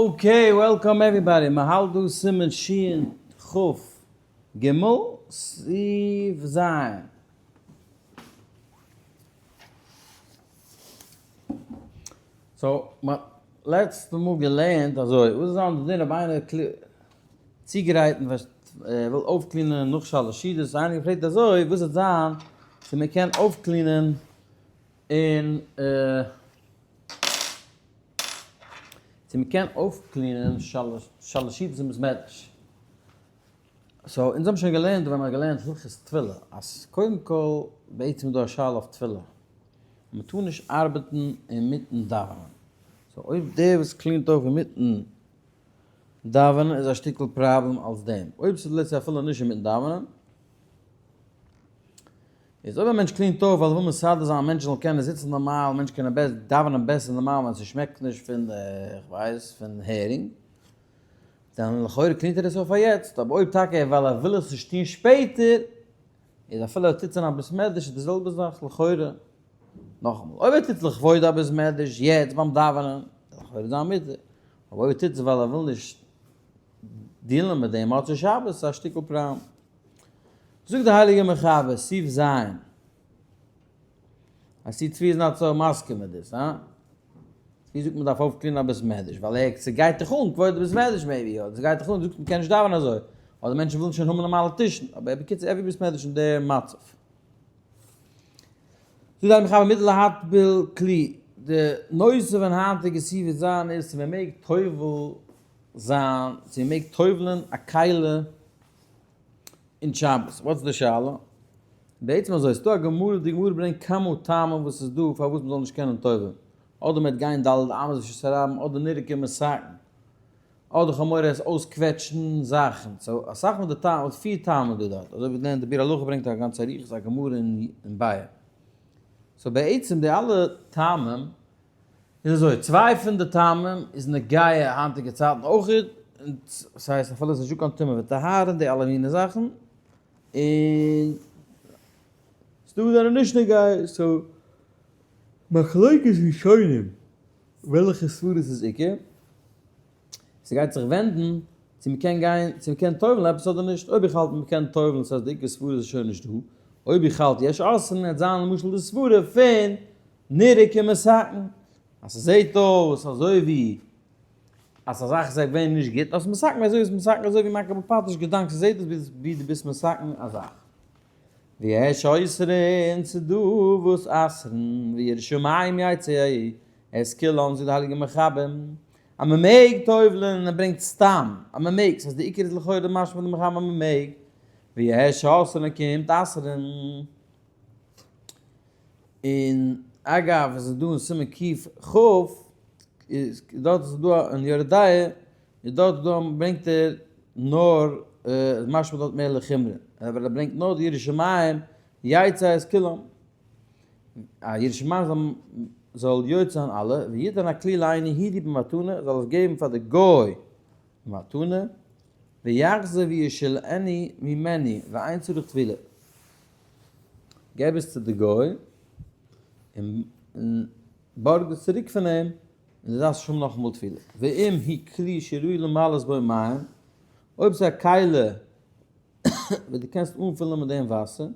Okay, welcome everybody, מען האלט דא סימן שין כ ג, סעיף ז'. So, מען האט לעצטע מאל געלערנט אזוי, וואס איז זיין די דין אויב איינער צוגרייטן וויל אויפקלינען נאך שלש סעודות, איינער געפרעגט אזוי, וואס וועט זיין צו מען קען אויפקלינען און צו מען קען אויפקלינען שלש סעודות אין בית מדרש. So אונז האבן שוין געלערנט ווען מען האט געלערנט הלכות תפילה אז קודם כל בעצם איז דא א שאלה אויף תפילה, מען טאר נישט ארבעטן אינמיטן דאווענען, so אויב דער וואס קלינט אויף אינמיטן דאווענען איז א שטיקל פראבלעם אלס דעם, אויב ס'איז let's say אפילו נישט אינמיטן דאווענען, איז אויב א מענטש קלינט אויף ווייל ער וויל מסדר זיין אז מענטשן זאלן קענען זיצן נארמאל, מענטשן קענען דאווענען בעסער נארמאל ווען ס'שמעקט נישט פון כ'ווייס פון הערינג, דאן לכאורה קלינט ער עס אויף פאר יעצט, אבער אויב טאקע ווייל ער וויל עס נישט טון שפעטער, איז אפילו ער טוט עס אין א בית מדרש איז די זעלבע זאך לכאורה. נאכאמאל, אויב ער טוט עס לכבוד א בית מדרש יעצט ביים דאווענען, איז לכאורה זיין מותר, אבער אויב ער טוט עס ווייל ער וויל נישט deal ן מיט דעם מוצאי שבת איז א שטיקל פראבלעם. זאגט דער הייליגער מחבר, סעיף ז', אז צו צבי איז not so מסכים מיט דאס, הא? צבי זאגט מען דארף אויפקלינען א בית מדרש, ווייל ער ס'גייט דיך אן כבוד בית מדרש maybe, אדער ס'גייט דיך אן, זאגסט מ'קען נישט דאווענען אזוי, אדער מענטשן ווילן שוין האבן נארמאלע טישן, אבער בקיצור every בית מדרש אין דער מצב. זאגט דער הייליגער מחבר מותר להטביל כלי, די נושא פון היינטיגע סעיף ז' איז צו מ'מעג טובל זיין, צו מ'מעג טובל'ען א כלי אין שבת, what's די שאלה? בעצם אזוי, ס'דא א גמרא, די גמרא ברענגט כמה טעמים וואס איז דא פארוואס מ'זאל נישט קענען טובל'ן, אדער מ'וועט גיין ד' אמות ברשות הרבים, אדער נראה כמתקן, אדער כ'האב מורא עס אויסקוועטשן זאכן, so אסאך פון די טעמים, פיר טעמים איז דא דארט, אזוי ווי די ביאור הלכה ברענגט א גאנצע אריכות א גמרא אין ביעא. So בעצם די אלע טעמים איז אזוי, צוויי פון די טעמים איז נוגע היינטיגע צייטן אויך, און ס'הייסט אפילו עס איז נישטא קיין טומאה וטהרה און די אלע מיני זאכן, און ס'דא וואס זענען נישט נוגע, so מחלוקת ראשונים וועלכע סברות איז עיקר, ס'גייט זיך ווענדן צו מ'קען גיין, צו מ'קען טובל'ן עפעס אדער נישט, אויב איך האלט מ'קען טובל'ן ס'הייסט די עיקר סברה איז שוין נישט דא, אויב איך האלט יש אוסרין וועט זיין למשל די סברה פון נראה כמתקן, אז ס'זעהט אויס אזוי ווי אז א זאך איז געווען נישט גוט, נאר ס'איז מתקן אזוי ווי ס'איז מתקן אזוי ווי מכה בפטיש געדאנק, ס'זעהט אויס ווי דו ביסט מתקן א זאך. ויש אוסרין, ס'דא וואס אסר'ן, וירא שמים יצא את כולם, זאגט די הייליגע מחבר אז מ'מעג טובל'ן, ער ברענגט סתם אז מ'מעג, ס'הייסט די עיקר איז לכאורה משמע פון די מחבר אז מ'מעג, ויש אוסרין קומט אסר'ן. און אגב עס איז דא אין סימן קכ איז דארט איז דא אין יורה דעה איז דארט דא ברענגט ער נאר איז משמע דארט מער לחומרא אבער ער ברענגט נאר די ירא שמים יצא את כולם א ירא שמים זאל זאל יוצא זיין אלע ויתן הכלי לאינו יהודי במתנה זאל עס געבן פאר די גוי במתנה ויחזור וישאלני ממני ואין צריך טבילה. געב עס צו די גוי און בארג עס צוריק פון אים, און דו דארפסט נישט האבן נאכאמאל טבילה. ואם הוא כלי שראוי למלאות בו מים, אויב ס'איז א כלי וואס דו קענסט אנפילן מיט דעם וואסער,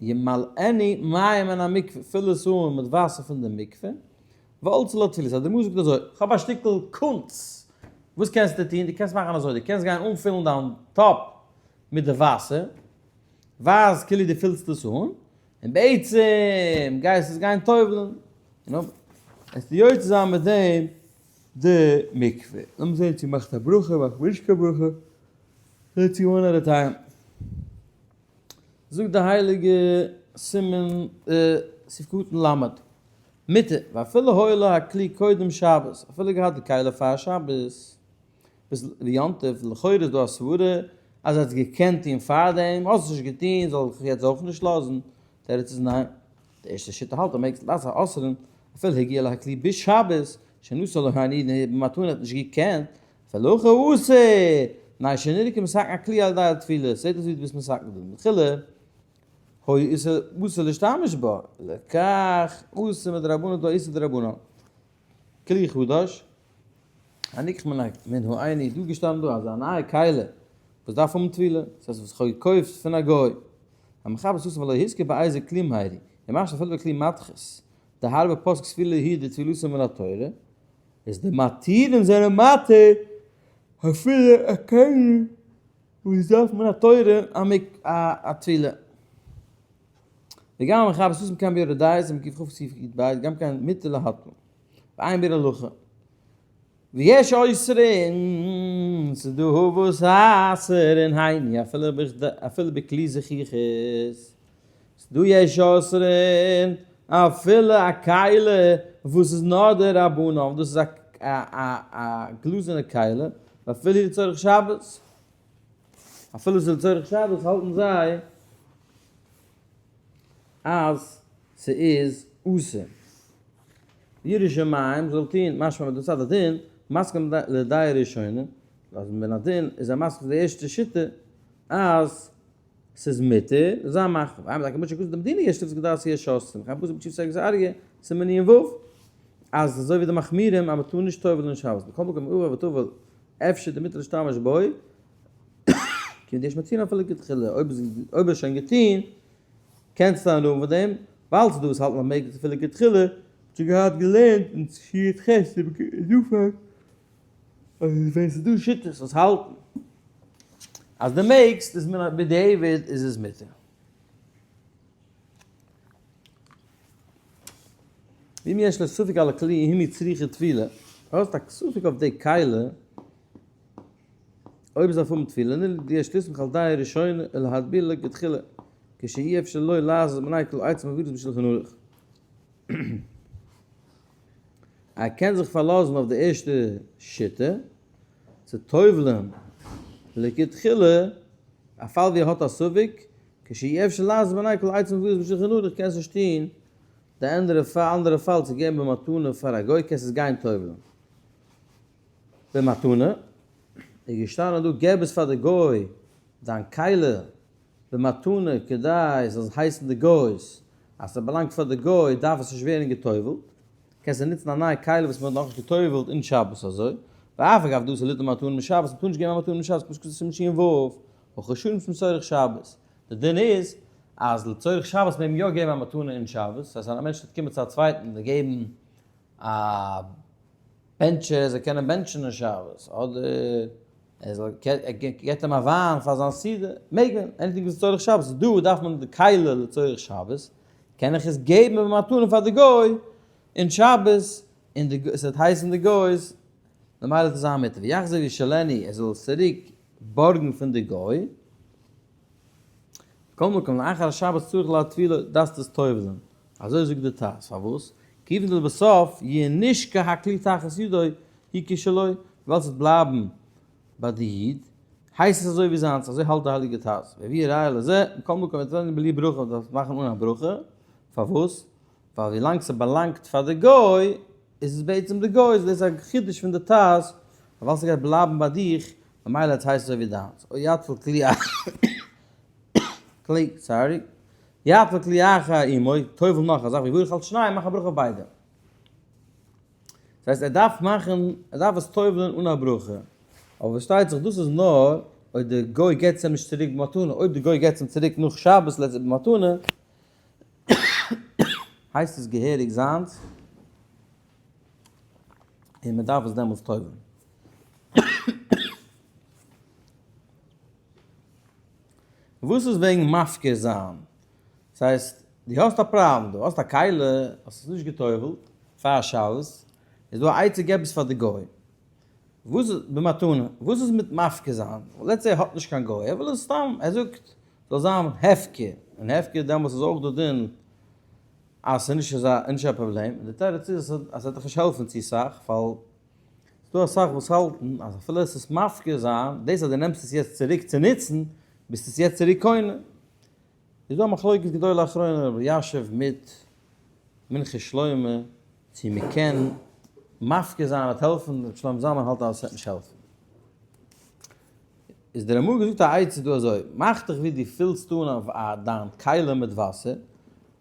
ימלאנו מים מן המקווה, פיל עס אן מיט וואסער פון די מקווה, ואל תלא טבילה. סא די גמרא זאגט אזוי, כ'האב א שטיקל קונץ, וואס קענסטו טון? דו קענסט מאכן אזוי, דו קענסט גיין אנפילן דיין טאפ מיט די וואסער, ווייז כאילו דו פילסט עס אן, און בעצם גייסט עס גיין טובל'ן, און וועסטו יוצא זיין מיט דעם די מקווה. לאמיר זען צו מאכט א ברכה, מאכט נישט קיין ברכה, let's see one at a time. זאגט די הייליגע סימן סעיף קטן ל', מותר, ואפילו היה לו הכלי קודם שבת, אפילו געהאט די כלי פאר שבת, ביז יום טוב, לכאורה איז דא א סברה אז ער האט עס געקענט טון פארדעם, האסט עס נישט געטון זאל איך יעצט אויך נישט לאזן, תירוץ איז ניין, די ערשטע שיטה האלט אז מעגסט לאזן אסר'ן אפילו הגיע להכלי בשבת שנתן לו העני במתנה האט נישט געקענט, אפילו הכי אסור, מפני שנראה כמתקן הכלי על ידי הטבילה, ס'זעט אויס ווי דו ביסט מתקן דא, מתחילה היה אסור להשתמש בה, לכך אסור מדרבנן דא איסור דרבנן, כלי חדש. הנקח מן העיני, דא געשטאנען דא אז א נייע כלי וואס דארף האבן טבילה, דאס הייסט וואס איך האב געקויפט פון א גוי, המחבר סוסים ולא הזכיר באיזה כלי מהרי, למשל אפילו בכלי מתכות, דהרבה פוסק סבילה היא דטבילתו מן התורה, איז די מתירים זענען מתיר אפילו א כלי וואס דארף מן התורה א טבילה. וגם המחבר סוסים כאן ביורה דעת ומקיף כ' סעיף י"ב גם כן מותר להטמא. ועיין ביאור הלכה. ויש אוסרין, ס'איז דא וואס אסר'ן היינו אפילו בכלי זכוכית, ס'איז דא יש אוסרין אפילו א כלי וואס איז נאר דרבנן, דאס איז א גלאזערנע כלי, ואפילו לצורך שבת, אפילו ס'איז לצורך שבת האלטן זיי אז ס'איז אסור. ירא שמים זאל טוהן משמע מיט מצד הדין, מסכים לדעה ראשונה, אז מן הדין איז ער מסכים צו די ערשטע שיטה אז ס'איז מותר, זיי מאכן, ואין בדק משה כתוב דמדינה יש תפס כדעת יש אוסרים, וכן פסוק בתשובת עגז אריה, סימן ע"ו, אז אזוי ווי די מחמירים אז מ'טאר נישט טובל'ן אין שבת, בכל מקום עבר וטבל אפשר דמותר להשתמש בו, כיוון דיש מתירין אפילו לכתחילה, אויב איז שוין געטוהן קענסטו הנאה האבן פון דעם, ווייל ס'דא וואס האלטן אז מ'מעג עס אפילו לכתחילה, האט שוין געהאט געלערנט אין שיעור ח' איבער אז ווען ס'איז דא שיטות וואס האלטן אז דו מעגסט איז מן בדיעבד איז עס מותר. ואם יש לו ספק על הכלי אם היא צריכה טבילה, האסט א ספק אויף די כלי אויב עס דארף האבן טבילה, נראה לי דיש לסמוך על דעה ראשונה ולהטבילה לכתחילה, כשאי אפשר לו לעשות מנין כל עצם אבילות בשולחן ערוך. ער קען זיך פארלאזן אויף די ערשטע שיטה, צו טובל'ן לכתחילה, א פאל ווי ער האט א ספק, כשאי אפשר לעשות מנין כל עצם אבילות בשולחן ערוך קענסט נישט טון די אנדערע פאל צו געבן במתנה פאר א גוי קענסט עס גיין טובל'ן. במתנה, איז געשטאנען דא געב עס פאר די גוי דיין כלי במתנה כדי עס זאל הייסן די גוי'ס, אז ס'באלאנגט פאר די גוי דארף עס נישט ווערן גע'טובל'ט, קענסט נוצן א נייע כלי וואס מ'האט נאכנישט גע'טובל'ט אין שבת אזוי, ואף אגב דאס איז ליתן מתנה משבת, מ'טאר נישט געבן א מתנה אין שבת כמו שכתוב סימן ש"ו, וחושבים לצורך שבת, די דין איז אז לצורך שבת מעג מען יא געבן א מתנה אין שבת, דאס הייסט אז א מענטש וועט קומען צו א צווייטן און געבן א בענטשער ער זאל קענען בענטשן אין שבת, אדער ער זאל ער געבט אים א וויין פאר זיין סעודה, מעג מען, anything וואס איז צורך שבת, דא דארף מען די כלי לצורך שבת, קען איך עס געבן במתנה פאר די גוי אין שבת, און די עס וועט הייסן די גוי'ס, ממילא וועט עס זיין מותר, ויחזור וישאלנו, ער זאל עס צוריק בארגן פון די גוי, מכל מקום לאחר השבת צריך להטבילו, דארפסט עס טובל'ן. אזוי זאגט די טז, פארוואס? כיוון דלבסוף יהיה נשקע הכלי תחת ידו הוא כשלו, וויבאלד ס'וועט בלייבן ביי די איד, הייסט עס אזוי ווי זיינס, אזוי האלט די הייליגע טז, והביא ראיה לזה, מכל מקום וועט ווערן בלי ברכה, מ'דארף מאכן אן א ברכה, פארוואס? ווייל ווילאנג ס'באלאנגט פאר די גוי, איז עס בעצם די גוי'ס, דאס איז א חידוש פון די טז, ווייל ס'גייט בלייבן ביי דיך, ממילא עס הייסט אזוי ווי דיינס, או יטביל כלי כלי, sorry, יטביל כלי אחר עמו, טובל נאך א זאך, ויברך על שניהם, מאך א ברכה אויף ביידע. דאס הייסט ער דארף מאכן, ער דארף עס טובל'ן אן א ברכה. אבער פארשטייט זיך דאס איז נאר אויב די גוי געבט עס אים נישט צוריק במתנה, אויב די גוי געבט עס אים צוריק נאך שבת let's say במתנה, הייסט עס געהעריג זיינס, און מען דארף עס דעמאלטס טובל'ן. וואס איז וועגן מפקיר זיין? דאס הייסט, דו האסט א פראבלעם, דו האסט א כלי, האסט עס נישט גע'טובל'ט פאר שבת, איז דא א עצה געב עס פאר די גוי. וואס איז במתנה? וואס איז מיט מפקיר זיין? let's say ער האט נישט קיין גוי, ער וויל עס סתם, ער זאגט זאל זיין הפקר, און הפקר דעמאלטס איז אויך די דין אז ס'איז נישט אזא נישט א פראבלעם, די תירוץ איז אז ס'וועט דיך נישט העלפן צו סאך, ווייל ס'דא אסאך וואס האלטן אז אפילו עס איז מפקיר זיין, דאס אז דו נעמסט עס יעצט צוריק צו נוצן, ביסטו עס יעצט צוריק קונה. איז דא א מחלוקת גדול האחרונים רבי אלישיב מיט מנחת שלמה צו מען קען מפקיר זיין וועט העלפן, רבי שלמה זלמן האלט אז עס וועט נישט העלפן. איז דער רמא געזאגט א עצה דא אזוי, מאך דיך ווי דו פילסט אן א דיין כלי מיט וואסער,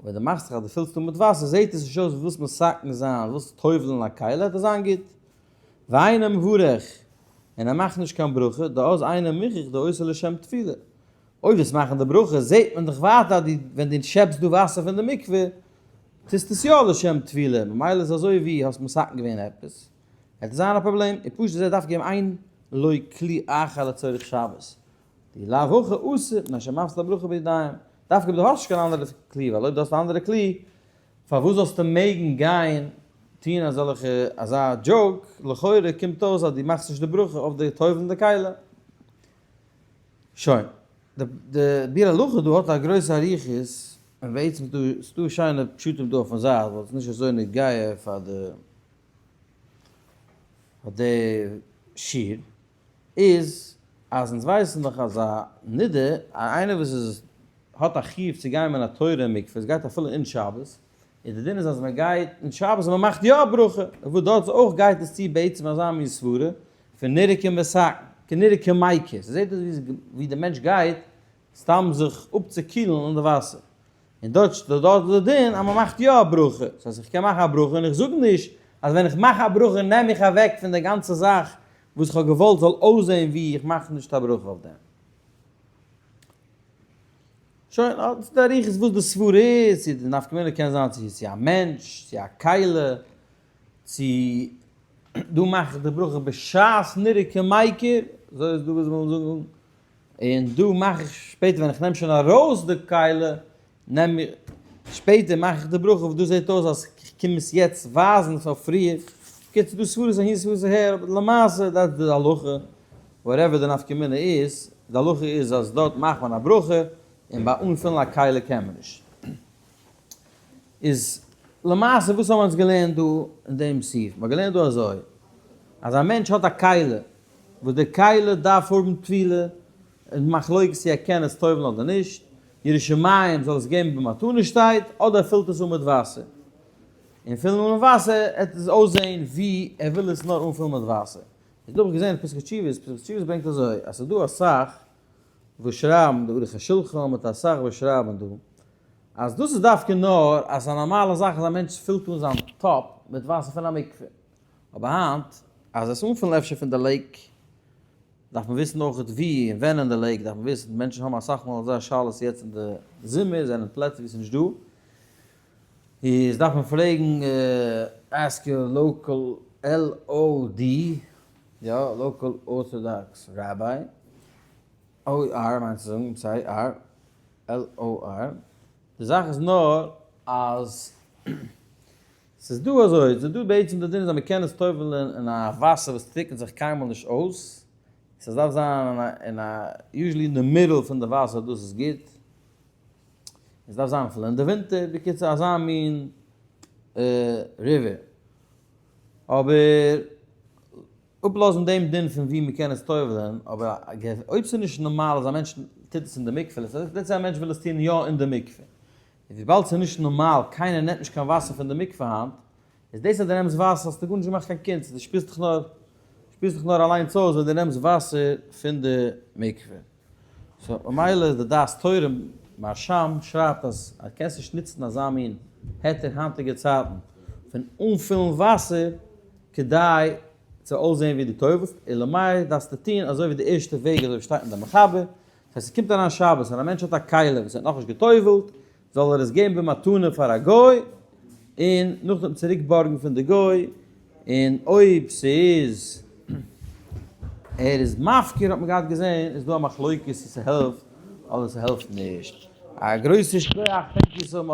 ווען דו מאכסט זיך אז דו פילסט אן מיט וואסער זעט עס נישט אויס ווי ווילסט מתקן זיין, ווילסט טובל'ן א כלי, וועט עס זיין גוט. ואינו מברך, און ער מאכט נישט קיין ברכה, דאז אינו מוכח דעושה לשם טבילה. אויב דאס מאכן די ברכה זעט מען דאך ווייטער אז דו ווען דו שעפסט דא וואסער פון די מקווה טוסטו עס יא לשם טבילה, ממילא איז אזוי ווי האסט מתקן געווען עפעס, וועט עס זיין א פראבלעם, און פשוט אז ער דארף געבן אין לו כלי אחר לצורך שבת, דאי לאו הכי אסור, מפני שמפסיד הברכה בידיים, דווקא אויב דו האסט נישט קיין אנדערע כלי, ווייל אויב דו האסט א אנדערע כלי, פארוואס זאלסטו מעגן גיין טוהן אזעלכע אזא joke, לכאורה קומט אויס אז דו מאכסט נישט די ברכה אויף די טובל'ן די כלי. שוין, די ביאור הלכה דא האט א גרויסע אריכות, און בעצם איז דא ס'דא שיינע פשטים דא אויפן זייט, ווייל ס'איז נישט אזוי נוגע פאר די פאר די שיעור, איז אז אונז ווייסן דאך אז א נידה, איינער וואס איז האט א חיוב צו גיין מן התורה אין מקווה, עס גייט אפילו אין שבת, און די דין איז אז מען גייט אין שבת און מען מאכט יא א ברכה, וואס דארט אויך גייט עס צו בעצם אזא מין סברה פון נראה כמסכן, כנראה כמייקר, ס'זעט אויס ווי די מענטש גייט סתם זיך אפצוקילן אין די וואסער, און דארט שטייט דארט איז די דין אז מען מאכט יא א ברכה, דאס הייסט איך קען מאכן א ברכה און איך זאג נישט אז ווען איך מאך א ברכה נעם איך אוועק פון די גאנצע זאך וואס איך האב געוואלט זאל אויסזען ווי איך מאך נישט א ברכה אויף דעם. שוין, אט איז די אריכות וואס די סברה איז, צו די נפקא מינה קען זיין צו צו א מענטש, צו א כלי, צו דא מאך איך די ברכה בשעת נראה כמייקר, אזוי איז דא וואס ווילן זאגן, און דא מאך איך שפעטער ווען איך נעם שוין ארויס די כלי, נעם איך, שפעטער מאך איך די ברכה וואס דא זעט אויס אז איך קום עס יעצט ווייזן פאר פריער, בקיצור דא סברות אהין סברות אהער, אבער למעשה דאס איז די הלכה, whatever די נפקא מינה איז, די הלכה איז אז דארט מאכט מען א ברכה, און ביי אנפילן א כלי קען מען נישט. איז למעשה וואס האבן אונז געלערנט דא אין דעם סעיף? מ'האט געלערנט דא אזוי, אז א מענטש האט א כלי, וואס די כלי דארף האבן טבילה, און מחלוקת צו ער קען עס טובל'ן אדער נישט, ירא שמים זאל עס געבן במתנה שטייט, אדער ער פילט עס אן מיט וואסער. און פילן אן מיט וואסער עט עס אויסזען ווי ער וויל עס נאר אנפילן מיט וואסער. איז דא האב איך געזען אין פסקי תשובות, פסקי תשובות ברענגט אזוי, אז ס'איז דא אסאך וואס שרייבן, די ערוך השולחן מיט אסאך וואס שרייבן דא, אז דאס איז דווקא נאר אז ס'איז א נארמאלע זאך אז א מענטש פילט אן זיין טאפ מיט וואסער פון א מקווה. אבער היינט אז עס אנפילן אפשר פון די lake, דארף מען וויסן אויך ווי און ווען אין די lake דארף מען וויסן, מענטשן האבן אסאך מאל אזא שאלות יעצט אין די זומער זענען פלעצער ווי ס'איז נישט דא, איז דארף מען פרעגן ask your local LOD, יא local orthodox rabbi, OR מיינט צו זאגן, sorry R, LOR, די זאך איז נאר אז ס'איז דא אזוי, ס'איז דא בעצם די דין איז אז מ'קען עס טובל'ען אין א וואסער וואס טריקענט זיך קיינמאל נישט אויס, ס'דארף זיין אין א, usually אין די middle פון די וואסער דאס איז גוט, עס דארף זיין אפילו אין די ווינטער, בקיצור אזא מין river. אבער אפלאזן דעם דין פון ווי מ'קען עס טובל'ען, אבער אויב ס'איז נישט נארמאל אז א מענטש טוט עס אין די מקווה, let's say א מענטש וויל עס טון יא אין די מקווה, און וויבאלד ס'איז נישט נארמאל, קיינער נעמט נישט קיין וואסער פון די מקווה היינט, איז דאס אז דו נעמסט וואסער האסטו גארנישט געמאכט קיין קונץ, דו שפילסט דיך נאר, שפילסט דיך נאר אליינס אויס ווען דו נעמסט וואסער פון די מקווה. so ממילא איז די דעת תורה מהרש"ם שרייבט אז אז קענסט נישט נוצן אזא מין היתר היינטיגע צייטן פון אנפילן וואסער כדי צו אויסזען ווי דו טובל'סט, אלא מאי דארפסטו טון אזוי ווי די ערשטע וועג אזוי ווי שטייט אין די מחבר, דאס הייסט ס'קומט אריין שבת און א מענטש האט א כלי וואס ער האט נאכנישט גע'טובל'ט, זאל ער עס געבן במתנה פאר א גוי, און נאכדעם צוריק בארגן פון די גוי, און אויב ס'איז ער איז מפקיר האט מען געהאט געזען איז דא א מחלוקת צו ס'העלפט אדער ס'העלפט נישט. א גרויסע שכוח thank you so much.